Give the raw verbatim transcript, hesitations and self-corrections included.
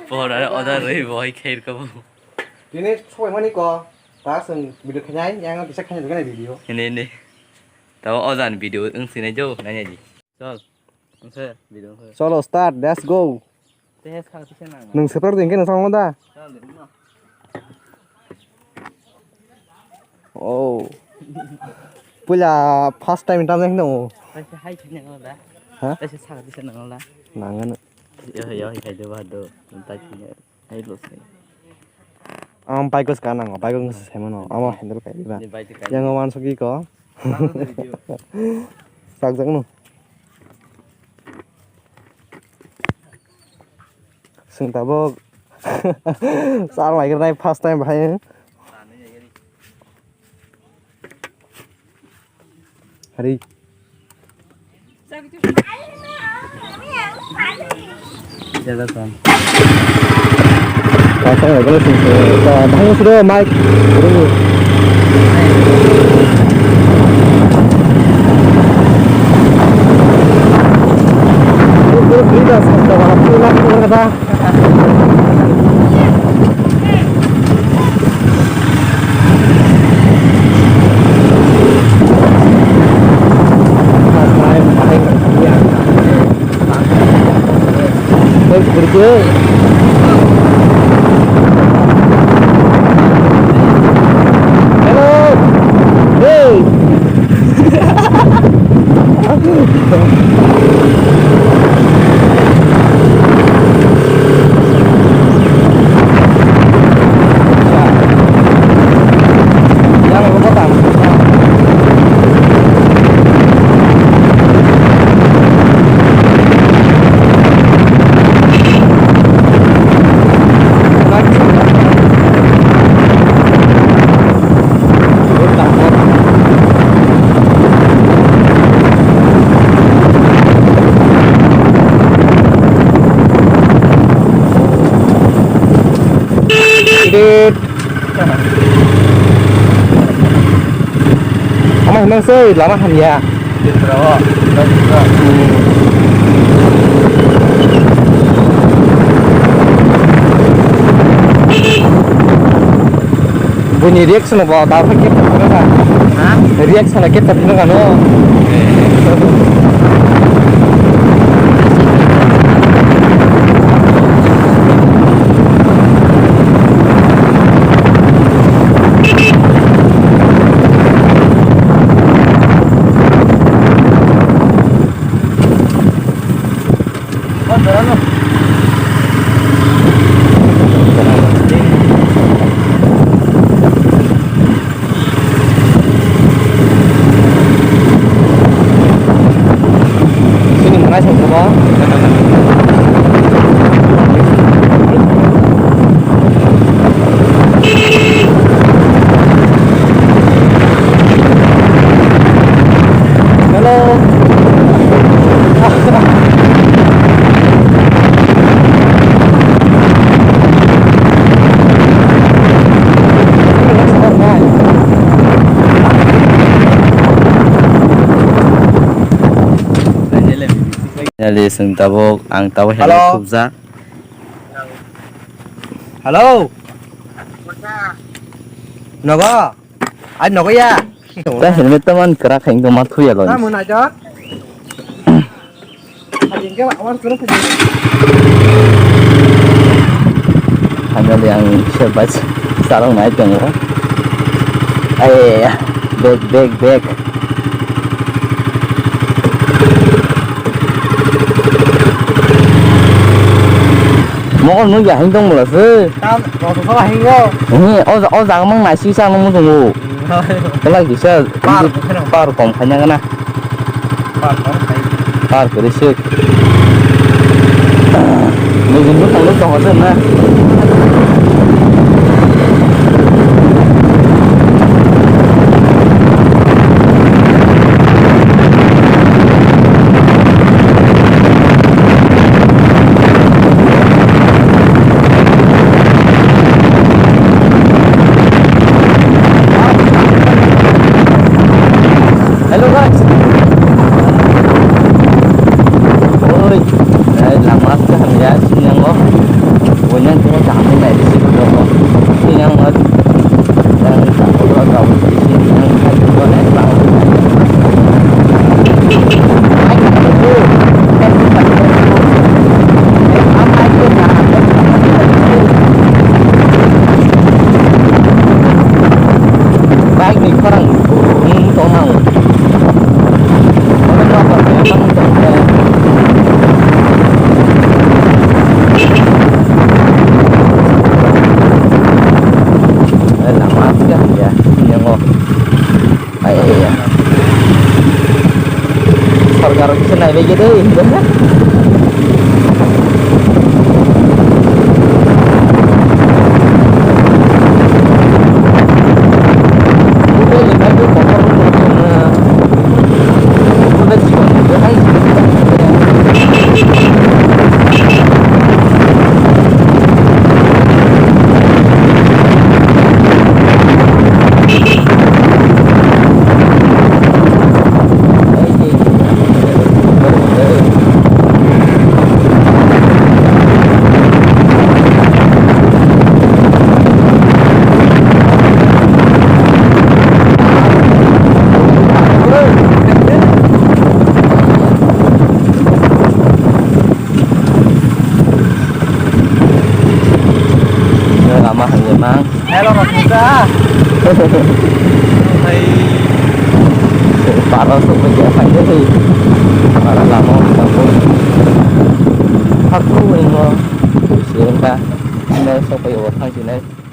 Por aro order rwi bo hai khair ko. Tini sobai mani ko. Ta sung video khainai, yang kisa khainai gana video. Ini, ini. Tabo ojan video wng sinai jo, nanya ji. Chol. Wngse video wngse. Cholo, start, let's go. Te sak tise nang. Nung seper ding khe nang song da. Chol de no. Oh. Puila first time tam nang no. Taise hai khainai no da. Ha? Taise sak tise nang no da. Nangano. Yo, yo, hai khai de ba do. Tai khainai. Hai lo se. Ang bike ko saka nango, bike ko se mano. Amo handle kai ba. Ni bike kai. Yang wan soki ko. Nang se video. Sak jak no. Sing tabok. Sal lai kernai first time bahai. Hari. Jaga kan. Pasang lagi lah sini. Bahaya sudah, Mike. Terus kita sama-sama pulang ke kota. Hello. Hey. Ama hwnang sei lama hamya. Buini reaction bo da khe capture kheno kha. Ha? Reaction capture kheno kha no. Chini mwnai song khe bo. Hello. Finally, chwng tabuk, ang tabuk helmet Hello. Khukjak. Hello. Nogo. Ai nogo ya. Ta helmet ta man kwrak hai wngtong ma thuya lo. Ta mun ajo. Hajing ke awar kuru kuru. Finally ang se bus sarong nai tongo. Ai, back, back, back. Mokol nung ya hing tong mula se. Tam, rosok sala hing yo. He, o, o jaga mang nai sisa nung mutung o. Kela kisa, par, par kom khanya kana. Par kwrwi se. Nijin bwkhang no tongo se na. Hello guys. Oi, eh, lama se hamya sini yango. Lama hanya mang. Hello, Rosmita. Hai. Paro sok media file hai. Para lama kamu. Aku ingo. Siapa? Ini sok kayak orang sini.